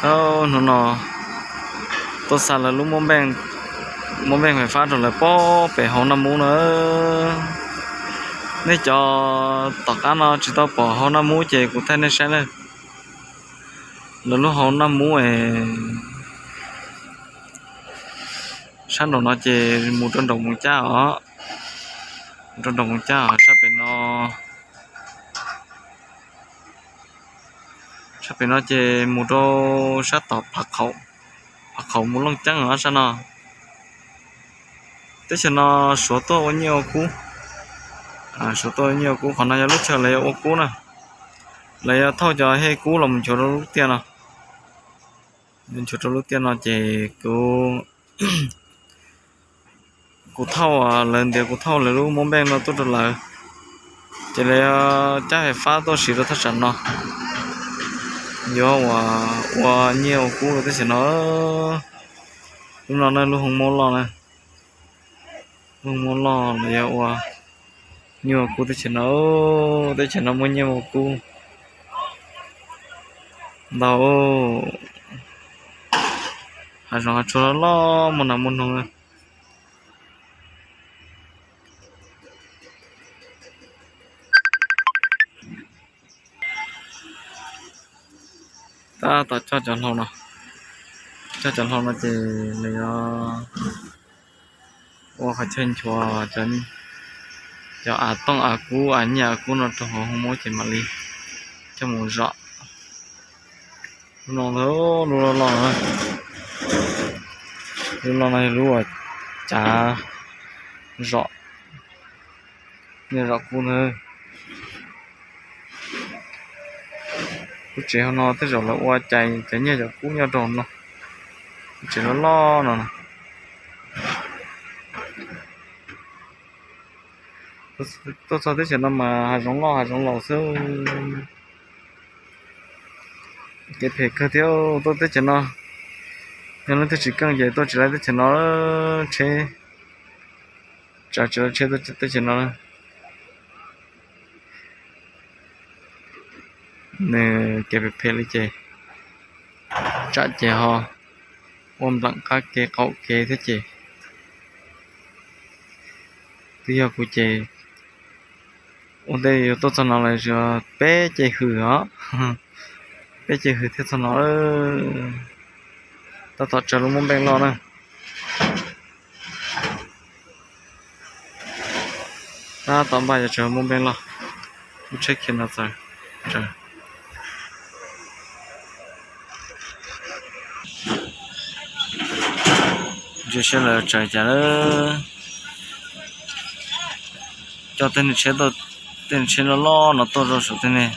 Hnub no tuaj xa lawv lub muab npeej fais fab rau lawv pem hauv Naj Mub na. Nej cov tom qab no tsis tau pom hauv Naj Mub ces kuv thaij nej saib na. Lawv lub hauv Naj Mub es sab nraum no ces mus rau nraum Moos Cab os, mus rau nraum Moos Cab os, sab pem no. Sab pem no ces mus rau sab tom Phav Qhaum mus Looj Ceeb os sab no. Teb chaws no Suav tuaj ua nyiaj ua kub, Suav tuaj ua nyiaj ua kub. Qhov no yog lub chaw lawv yuav ua kub na, lawv yuav thauj cov hej kub los mus nchuav rau lub tiaj no. Nchuav rau lub tiaj no ces kuv kuv thauj, lawv ntiav kuv thauj lawv lub muab npeej no tuaj rau lawv, ces lawv yuav cab fais fab tuaj siv rau thaj tsam no, yuav ua, ua nyiaj ua kub rau teb chaws no. Lub no ne, lub hoob mub loj na, lub hoob mub loj lawv yuav ua nyiaj ua kub teb chaws no. Teb chaws no muaj nyiaj muaj kub ntau. Hav zoov hav tsuag loj loj muaj nas muaj noog. Tab tom coj cov hlau no, coj cov hlau no ces lawv yuav ua qhov chaw nchuav cov av tooj av kub av nyiaj av kub no rau hauv hoob mub ces mam li coj mus zom. Lub no, lub loj loj, lub loj no yog lub uas cav zom nyiaj zom kub ntag. Lub tsev hauv no tej zaum lawv ua cais cov nyiaj cov kub nyob rau no. Lub tsev loj loj no. Tuaj txog teb chaws no mas hav zoov loj hav zoov laus xwb. Kev phem kawg thiab tuaj teb chaws no. Yog leej twg tsis keej ces tuaj tsis laib teb chaws no. Tsheb tsav tsis laib tsheb tuaj teb chaws no. Nws kev phem phem li ces tsam ces ho ua npleem qab kev qaum kev thiab ces twb yog kuv ces ua ntej yuav tuaj txog no lawm, peb ce hws os, peb ce hws thiaj txog no. Tab tom tsaws lub muab npeej loj na. Tab tom npaj yuav tsaws muab npeej loj, lub tsheb khiav no txawm tsaws. Ntsia saib lawv tsaws cas lawm. Coj tej niag tsheb, tej niag tsheb loj loj no tuaj rau saum tej niag,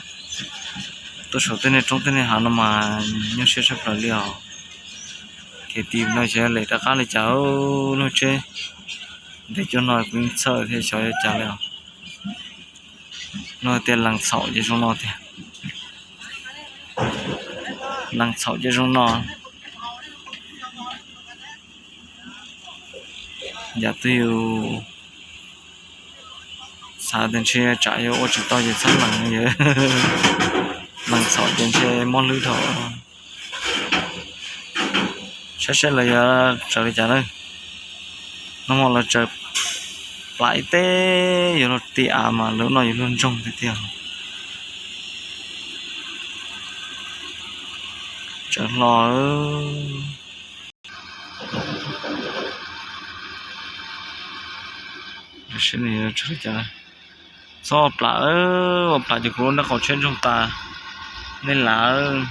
tuaj saum tej niag roob tej niag hav no mas nyuaj siab tshaj plaws li os. Kev tim no xyov lem rov qab li cas, lub tsheb ntev cuag no kuv yeej txhawj thiab xyov yuav cas li os. No tias lees txhaum ces zoo no tiag. Lees txhaum ces zoo no. Yam twg yus xav tias ntshe tsam yuav ua tsis tau ces txhob lees, lees txhaum ces ntshe mob hlwb dhau. Saib saib lawv yuav tsaws li cas na. Nag hmo lawv tsaws plam ib teb yuav luag ti av mas lawv no yuav luag ntsoog tiag tiag. Tsaws hlo. Txhob ua plam, ua plam ces kuv lub nrab qaum tsheb ntsoog tas. Nej lam.